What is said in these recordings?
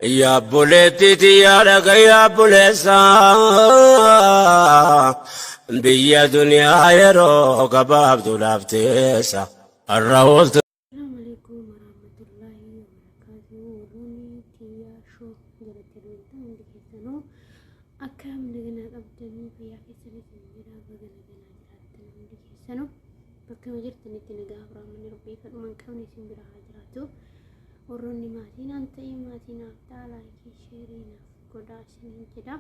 Yaabboleetti tiyyaa dhaga yaabboleessa biyya duniyaa yeroo gabaabduudhaaf teessa har'a ooltu. Assalamu alaikum warahmatullahi wabarakatuh. Warroonni tiyyaa shoo jalatti argamtan hundi keessanuu akkam naganaa qabdanii fayyaa keessanii isin jedha baga naganaa jiraattan hundi keessanuu bakkuma jirtanitti nagaa afuraamanni rabbii kadhuma hin qabne isin bira haa jiraatu. Warroonni maatii naan ta'e maatii naaf ta'a laayikii sheerii naaf godhaa isiniin jedha.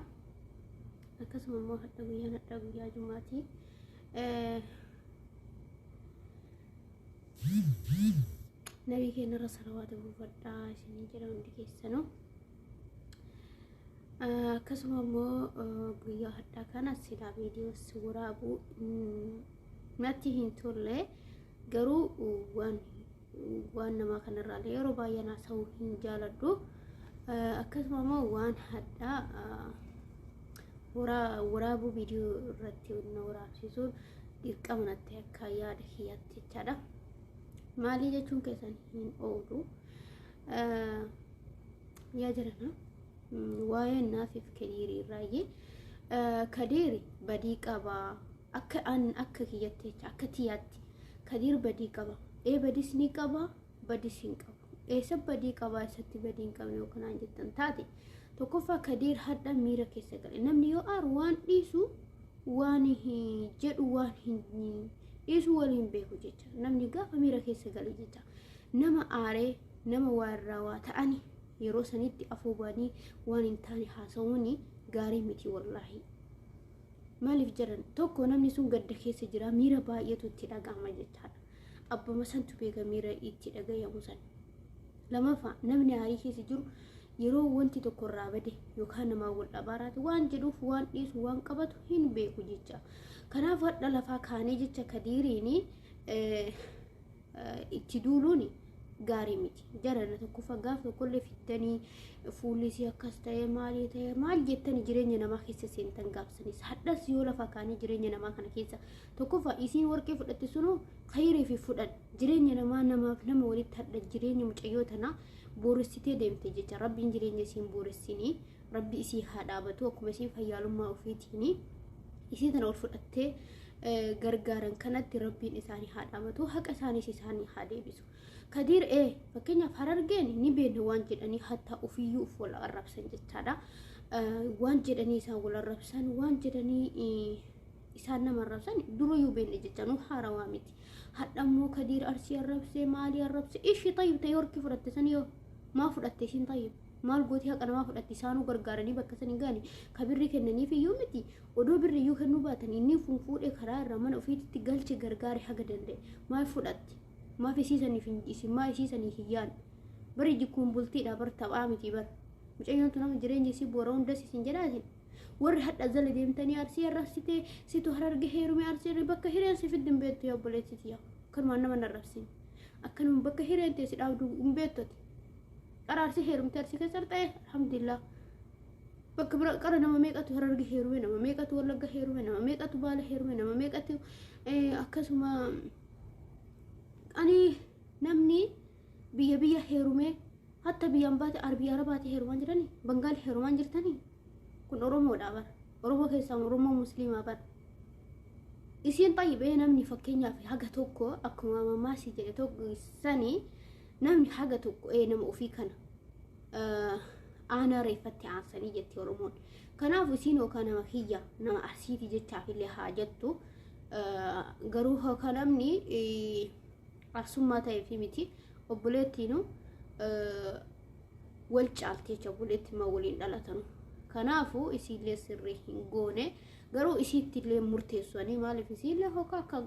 Akkasuma immoo hadha guyyaan hadha guyyaa jumaatii. Nabii keenya irra salawaata buufadhaa isiniin jedha hundi keessanuu. Akkasuma immoo guyyaa hadhaa kana silaa viidiyoos waraabuu natti hin tolle garuu waan waan namaa kanarraallee yeroo baay'ee haasa'uu hin jaaladhu. Akkasuma immoo waan hadhaa waraabuu viidiyoo irratti na waraabsisuun dirqama natti akka yaada kiyyaatti jechaadha. Maalii jechuun keessan hin oolu. Yaa jirana waa'ee naafiif kadiirii irraayyee kadiiri badii qabaa akka an akka kiyyatti jecha akka tiyyaatti kadiir badii qaba. Ee badis ni qaba badis hin qabu. Eessa badii qabaa eessatti badii hin qabne yoo kanaan jettan taate tokkoffaa kadiir hadha miira keessa gale. Namni yoo aaru waan dhiisu waan jedhu waan hin dhiisu wal hin beeku jecha. Namni gaafa miira keessa gale jecha. Nama aaree nama waa irraa waa ta'ani yeroo sanitti afoo ba'anii waan hin taane haasa'uun gaarii miti wallaahi. Maaliif jedhan tokko namni sun gadda keessa jira miira baay'eetu itti dhaga'ama jechaadha. Abbama santu beeka miira itti dhagayamu san. Lamaffaa namni aarii keessa jiru yeroo wanti tokko irraa bade yookaan namaa wal dhabaaraati waan jedhuuf waan dhiisu waan qabatu hin beeku jecha. Kanaaf hadha lafaa kaanee jecha kadiiriin itti duuluun gaarii miti. Jarana tokkoffaa gaaf tokkollee fiddanii fuulli isii akkas ta'ee maalii ta'ee maal jettanii jireenya namaa keessa seentan gaafsanis hadhas yoo lafa kaanii jireenya namaa kana keessa tokkoffaa isiin warqee fudhatte sunuu khayrii fi fudhan jireenya namaa namaaf nama walitti hadha jireenya mucayyoo tanaa booressitee deemte jecha rabbiin jireenya isiin booressinii rabbi isii haa dhaabatu akkuma isiin fayyaalummaa ofiitiin isii tana ol fudhattee gargaaran kanatti rabbiin isaanii haa dhaabatu haqa isaaniis isaanii haa deebisu. Kadiir ee fakkeenyaaf harargeen ni beekna waan jedhanii hattaa ofiiyyuu of wal arrabsan jechaadha. Waan jedhanii isaan wal arrabsan waan jedhanii isaan nama arrabsan durayyuu beekna jecha nu haarawaa miti. Hadha immoo Kadiir arsii arrabsee maalii arrabsee ishii tayyib ta'ee horkii fudhatte san yoo maa fudhatte ishiin tayyib maal gootii haqa namaa fudhatte isaanuu gargaaranii bakka san hin gaane ka birrii kennaniif iyyuu miti odoo birrii iyyuu kennuu baatan inni fuudhee karaa irraa mana ofiitti galche gargaare haga danda'e maal fudhatte maaf isiisaniif hin isin maa isiisanii hin yaadne bari jikkuun bultiidha bar taphaa miti bar mucayyoon tun amma jireenya isii boora hundas isin jedhaa isin warri hadha jala deemtanii arsii arrabsitee situ hararge heerume arsii irra bakka hireen si fiddi hin beektu yaa obboleessi tiyya akkanumaan nama hin arrabsin akkanuma bakka hireen tee si dhaabdu hin beektu ati qara arsii heerumte arsii keessa ta'e alhamdulillah bakka bira qara nama meeqatu hararge heerume nama meeqatu wallagga heerume nama meeqatu baala heerume nama meeqatu akkasuma ani namni biyya biyya heerume hatta biyyaan baate arbii arabaati heerumaan jirani bangaal heerumaan jirtanii kun oromoodha bara oromoo keessaa oromoo musliimaa bara isiin xayyibee namni fakkeenyaaf haga tokko akkuma mammaasii jedhe tokko sanii namni haga tokko ee nama ofii kana aanaa reeffatti aansanii jetti oromoon kanaaf isiin yookaan nama kiyya nama arsiiti jechaaf illee haa jettu garuu yookaan namni arsummaa ta'eefi miti obboleettiinu wal caalti jecha obboleettii ma waliin dhalatanu kanaafuu isiillee sirrii hin goone garuu isiitti illee murteessanii maaliif isiillee hookaa akka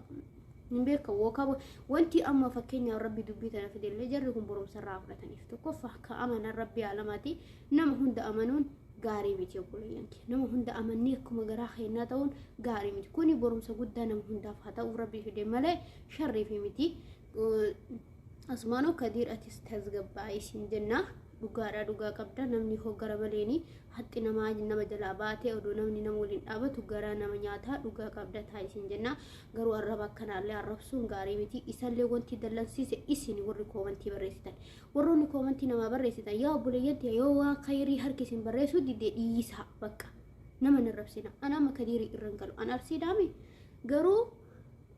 hin beekamu hookaa wanti amma fakkeenyaaf rabbi dubbii tana fidellee jarri kun barumsa irraa fudhataniif tokkoffaa akka amanan rabbi alamaati nama hunda amanuun gaarii miti obboleeyyan kee nama hunda amannee akkuma garaa keenyaa ta'uun gaarii miti kuni barumsa guddaa nama hundaaf haa ta'uuf rabbi fide malee sharrii fi miti asumaanuu kadiir atis tasgabbaa'ii siin jenna Dhugaadha, dhugaa qabda. Namni hoo gara maleeni haxxi namaa nama jalaa baatee odoo namni nama waliin dhaabatu garaa nama nyaataa. Dhugaa qabda, taasisin jenna. Garuu arraba akkanaallee arrabsuun gaarii miti. Isallee wanti dallansiise isin warri koomantii barreessitan, warroonni koomantii namaa barreessitan, yaa obboleeyyanti, yoo waa khayrii harki isin barreessuu didee dhiisaa, bakka nama hin arrabsina. Ana amma Kadiirii irra hin galu. An Arsiidhaami, garuu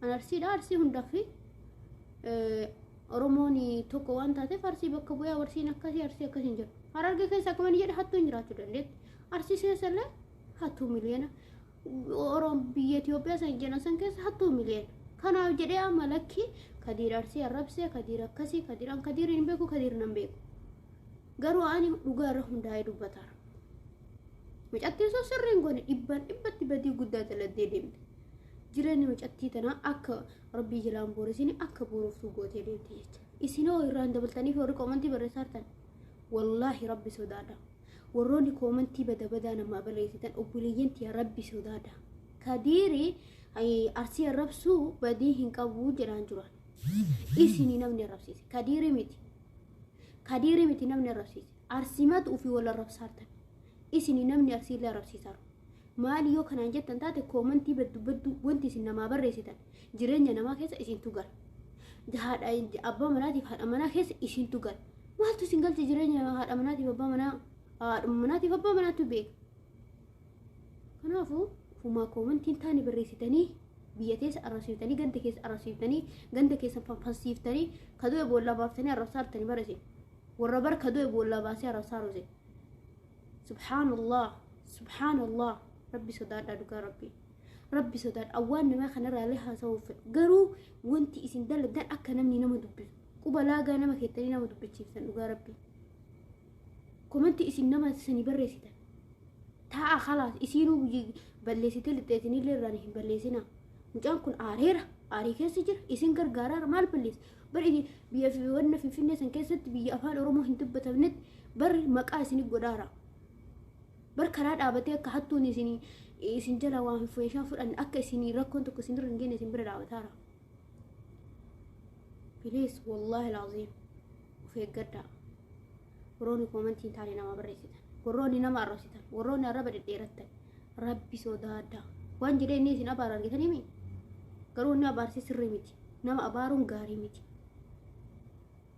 an Arsiidha. Arsii hundaaf Oromoon tokko waan taateef Arsii bakka bu'ee Arsiin akkasii, Arsii akkasii hin jiru. Harargee keessa akkuma inni jedhe hattuu hin jiraachuu dandeetti. Arsii keessa illee hattuu miliyoona. Oromoon biyya Itoophiyaa san jedhan san keessa hattuu miliyoona. Kanaaf jedhee amma lakki Kadiir Arsii arrabsee, Kadiir akkasii, Kadiir an Kadiir hin beeku, Kadiir nan beeku. Garuu ani dhugaa irra hundaa'ee dubbataara. Mucattiin sun sirriin goone, dhibbaan dhibbatti badii guddaa daladdee deemte. Jireenyi mucattii tanaa akka rabbii jalaan booresini akka booroftuu gootee deemte jecha. Isinoo irraan dabaltanii fi warri koomantii barreessaa jirtan, wallaahi rabbi sodaadha. Warroonni koomantii bada badaa namaa barreessitan, obboleeyyan tiya, rabbi sodaadha. Kadiiri Arsii arrabsuu badii hin qabu jedhaan jiran. Isinii namni arrabsiise. Kadiiri miti. Kadiiri miti namni arrabsiise. Arsimatu ofii wal arrabsaartan. Isinii namni Arsiillee arrabsiisaaru. Maali yoo kanaan jettan taate, koomantii baddu baddu wanti isin namaa barreessitan jireenya namaa keessa isintu gala. Haadha abbaa manaatiif haadha manaa keessa isintu gala. Maaltu isin galche jireenya haadha manaatiif abbaa manaa? Haadha manaatiif abbaa manaatu beeka. Kanaafuu fumaa koomantiin taane barreessitanii biyya keessa arrabsiiftanii, ganda keessa arrabsiiftanii, ganda keessa fanfansiiftanii, kadu'e boollaa baaftanii arrabsaartanii barreessin. Warra bar kadu'e boollaa baasee arrabsaaru isin. Subhaanallah, subhaanallah, rabbi sodaadhaa, dhugaa rabbi. Rabbi sodaadha. Awwaan namaa kanarraallee haasa'uuf fedhu. Garuu wanti isin dalagan akka namni nama dubbisu. Quba laagaa nama keettanii nama dubbichiiftan, dhugaa rabbi. Komanti isin nama sanii barreessitan. Taa'a, khalaas, isiinuu balleessitee lixxeetinillee irraan hin balleessinaa. Mucaan kun aareera, aarii keessa jira, isin gargaaraara, maal balleessa? Bari biyya wanna Finfinnee san keessatti, biyya afaan Oromoo hin dubbatamnetti bar maqaa isin godhaara. Bar karaa dhaabatee akka hattuun isin jala waa hin meeshaa fudhanne, akka isin rakkoon tokko isin irra hin geenye isin bira dhaabataara. Please, wallaahi alaaziim, of eeggadhaa. Warroonni koomantii hin taane nama barreessitan, warroonni nama arrabsitan, warroonni arraba dhedheerattan, rabbi sodaadhaa. Waan jedhee inni isin abaara argitanii mi? Garuu inni abaarsee sirrii miti. Nama abaaruun gaarii miti.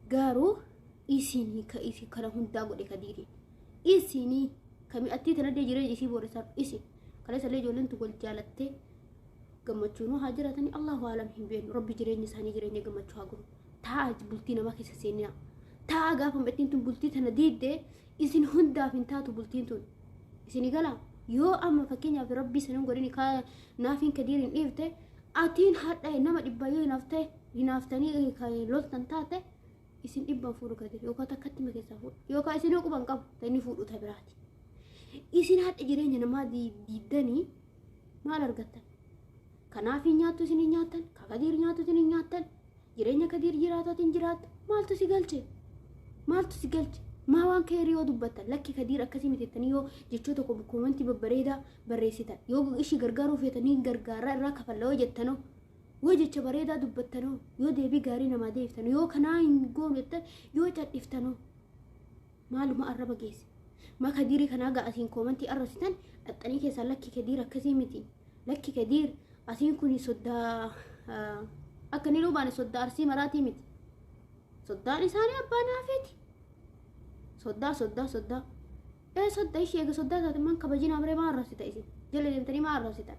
Garuu isinii ka isin kana hundaa godhe Kadiiriin. Isinii ka mi'attii tanallee jireenya isii booressaa isin. Kaleessa illee ijoolleen tun wal jaalattee gammachuunuu haa jiraatanii, Allahu alam, hin beeknu. Rabbi jireenya isaanii jireenya gammachuu haa godhu. Taa'a, bultii namaa keessa seeninaa. Taa'a, gaafa mi'attiin tun bultii tana diidde isin hundaaf hin taatu bultiin tun. Isinii galaa? Yoo amma fakkeenyaaf rabbii sanin godhini naafiin Kadiiriin dhiifte, atiin hadha nama dhibbaa yoo hinaaftanii loltan taate, isin dhibban fuudhu Kadir, yookaan takkatti ma keessaa fuudhu, yookaan isinuu quban qabu ta inni fuudhu ta biraati. Isin hadha jireenya namaa diiddanii maal argattan? Kanaaf hin nyaattu, isin hin nyaattan, ka Kadiir nyaattu isin hin nyaattan, jireenya Kadiir jiraataatiin jiraattu. Maaltu si galche? Maaltu si galche? Maa waan keerii yoo dubbattan, lakki Kadiir akkasii miti jettanii yoo jechoota koomantii babbareedaa barreessitan, yoo ishii gargaaruu feetanii gargaaraa irraa kafalla yoo jettanoo, yoo jecha bareedaa dubbattanoo, yoo deebii gaarii namaa deebiftan, yoo kanaa hin goonu jettan, yoo cadhiftanoo, maaluma arraba geesse? Ma Kadiirii kanaa ga'a asiin koomantii arrabsitan dhaxxanii keessaa, lakki Kadiir akkasii miti, lakki Kadiir asiin kun soddaa akka inni dhubaane, soddaa Arsii maraatii miti, soddaan isaanii abbaa naafeeti, soddaa soddaa soddaa ee soddaa ishee eega soddaa taate maan kabajinaa biree maa arrabsita? Isin jala deemtanii maa arrabsitan?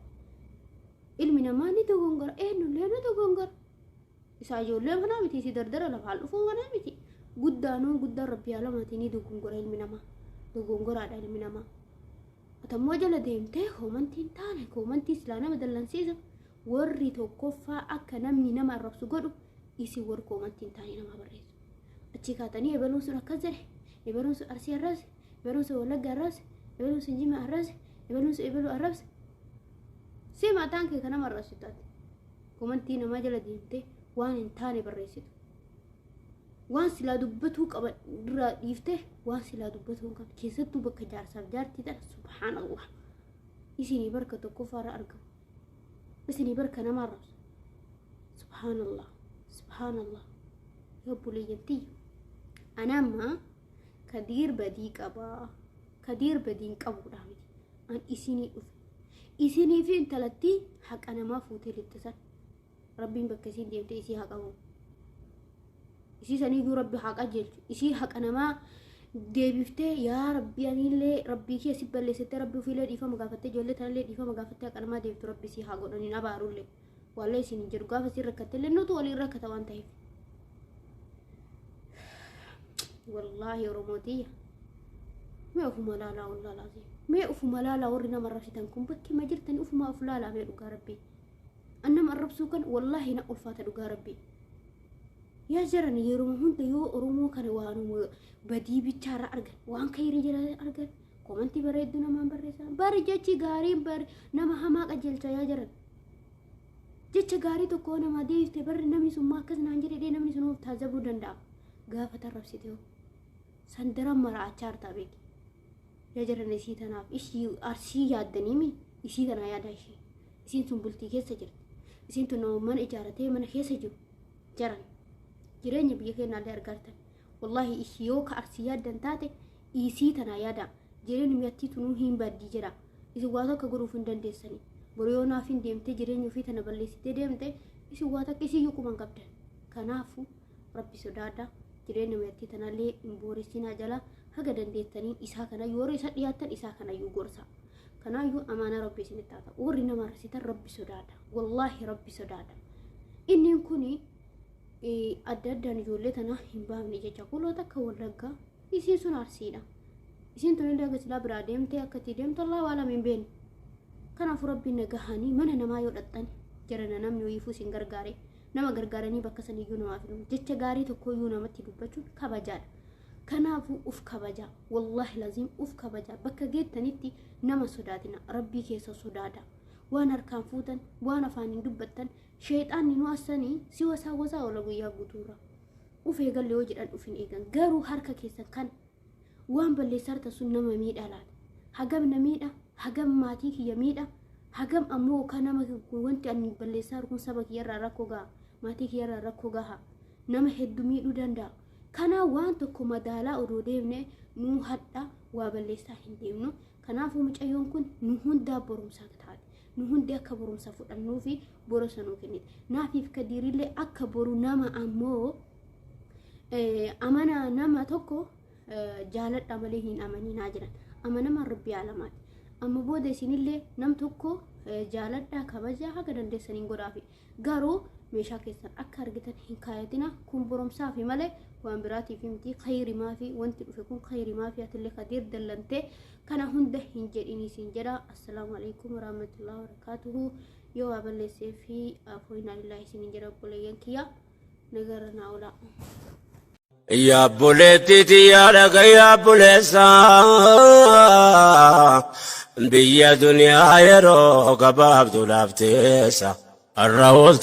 Ilmi namaa ni dogongora, eenyullee ni dogongora. Isaa ijoollee kanaa miti, isii dardara lafaan dhufuu kanaa miti, guddaanuun guddaan rabbii alamaatii ni dogongora. Ilmi namaa dogongoraadha ilmi namaa. Atammoo jala deemtee koomantiin taane, koomantii silaa nama dallansiisa, warri tokkoffaa akka namni nama arrabsu godhu isin warri koomantiin taane nama barreessu. Achii kaatanii ebaluun sun akkas jedhe, ebaluun sun Arsii arrabse, ebaluun sun Wallagga arrabse, ebaluun sun Jimma arrabse, ebaluun sun ebaluu arrabse. Si mataan kee kan nama arrabsitu taate. Koomantii namaa jala deemtee waan hin taane barreessitu. Waan silaa dubbatuu qaban irraa dhiiftee waan silaa dubbatuu hin qabne, keessattuu bakka jaarsaaf jaartii tana, subhaanallah. Isinii barka tokkoffaarra argamu. Isinii barka nama arrabsu. Subhaanallah, subhaanallah. Yaa obboleeyyan tiyya. Ana amma Kadiir badii qabaa. Kadiir badii hin qabuudha miti. An isinii dhufe. Isinii fi intalattii haqa namaa fuutee lixxisan. Rabbiin bakka isiin deemte isii haa qabu. Isii saniyyuu rabbi haa qajeelchu. Isii haqa namaa deebiftee yaa rabbi anillee rabbii kee si balleessitee rabbi ofiillee dhiifama gaafattee ijoollee tanallee dhiifama gaafattee haqa namaa deebiftu rabbi isii haa godhan hin abaarullee. Wallee isin hin jedhu gaafa isiin rakkattellee nutu waliin rakkata waan ta'eef. Wallaahi Oromootiyya. Mee ofuma laalaa wallaahi laazim. Mee ofuma laalaa warri nama arrabsitan kun bakki ma jirtan ofuma of laalaa mee dhugaa rabbii. An nama arrabsuu kan wallaahi na ulfaata dhugaa rabbii. Yaa jaran yeroo hunda yoo Oromoo kana waanuma badii bichaarra argan waan kayrii jala argan komantii bareedduu namaan barreessan bari jechi gaariin bari nama hamaa qajeelcha yaa jaran. Jecha gaarii tokko namaa deebifte barri namni sun maa akkas naan jedhee namni sun of taajabuu danda'a. Gaafa tarrabsite hoo san daran maraachaa hartaa beeki. Yaa jaran isii tanaaf ishii arsii yaaddaniimi isii tanaa yaadaa ishii. Isiin sun bultii keessa jirti. Isiin tun nama mana ijaaratee mana keessa jiru. Jaran jireenya biyya keenyaallee argartan. Wallaahi ishii yoo ka arsii yaaddan taate isii tanaa yaadaa. Jireenyi mi'attii tunuu hin baddii jedha. Isin waa takka godhuuf hin dandeessani. Boru yoo naaf hin deemtee jireenya ofii tana balleessitee deemte isin waa takka isiyyuu quban qabdan. Kanaafuu rabbi sodaadha. Jireenya mi'attii tanallee hin booressinaa jala haga dandeettaniin isaa kanayyuu warri isa dhiyaattan isaa kanayyuu gorsa. Kanaayyuu amaanaa rabbi isinitti haa ta'u. Warri nama arrasitan rabbi sodaadha. Wallaahi rabbi sodaadha. Inni kuni adda addaan ijoollee tana hin baafne jecha kuloo takka wallaggaa isiin sun arsiidha. Isiin tunillee akka silaa biraa deemtee akka itti deemtu Allah waa lama hin beekne. Kanaafuu rabbiin nagahanii mana namaa yoo dhaqxan jarana namni wayiifuu isin gargaare nama gargaaranii bakka saniyyuu namaaf hin jecha gaarii tokkoyyuu namatti dubbachuun kabajaadha. Kanaafuu uf kabajaa wallaahi laziim uf kabajaa bakka geettanitti nama sodaatina rabbii keessa sodaada. Waan harkaan fuutan waan afaaniin dubbattan sheexaanni nu assanii si wasaa wasaa oola guyyaa guutuurra. Uf eegalle yoo jedhan uf hin eegan garuu harka keessan kan waan balleessaarta sun nama miidha laata. Hagam na miidha hagam maatii kiyya miidha hagam ammoo kan nama wanti ani balleessaa kun saba kiyyarraa rakkoo gaha maatii kiyyarraa rakkoo gaha nama hedduu miidhuu danda'a. Kanaa waan tokko madaalaa odoo deemne nu hadha waa balleessaa hin deemnu. Kanaafuu mucayyoon kun nu hundaa barumsa taate. Nu hundi akka barumsa fudhannuu fi borosa nuu kennite. Naafiif kadiirillee akka boru nama ammoo amana nama tokko jaaladha malee hin amaninaa jedhan. Amanamaan rabbii alamaati. Amma booda isinillee nam tokko jaaladhaa kabajaa haga dandeessaniin godhaafi. Garuu meeshaa keessan akka argitan hin kaayatina kun boromsaafi malee waan biraatiif miti khayrimaafi wanti dhufe kun khayrimaafi atillee kadiir dallantee kana hunda hin jedhini siin jedha. Assalaamu alaikum warahmatullahi wabarakatuhu. Yoo waa balleessee fi afooyinaa lillaahi isiniin jedha obboleeyyan kiyya nagara naa oolaa. Yaa obboleettii tiyyaa dhagayaa obboleessa biyya duniyaa yeroo gabaabduudhaaf teessa har'a ooltu.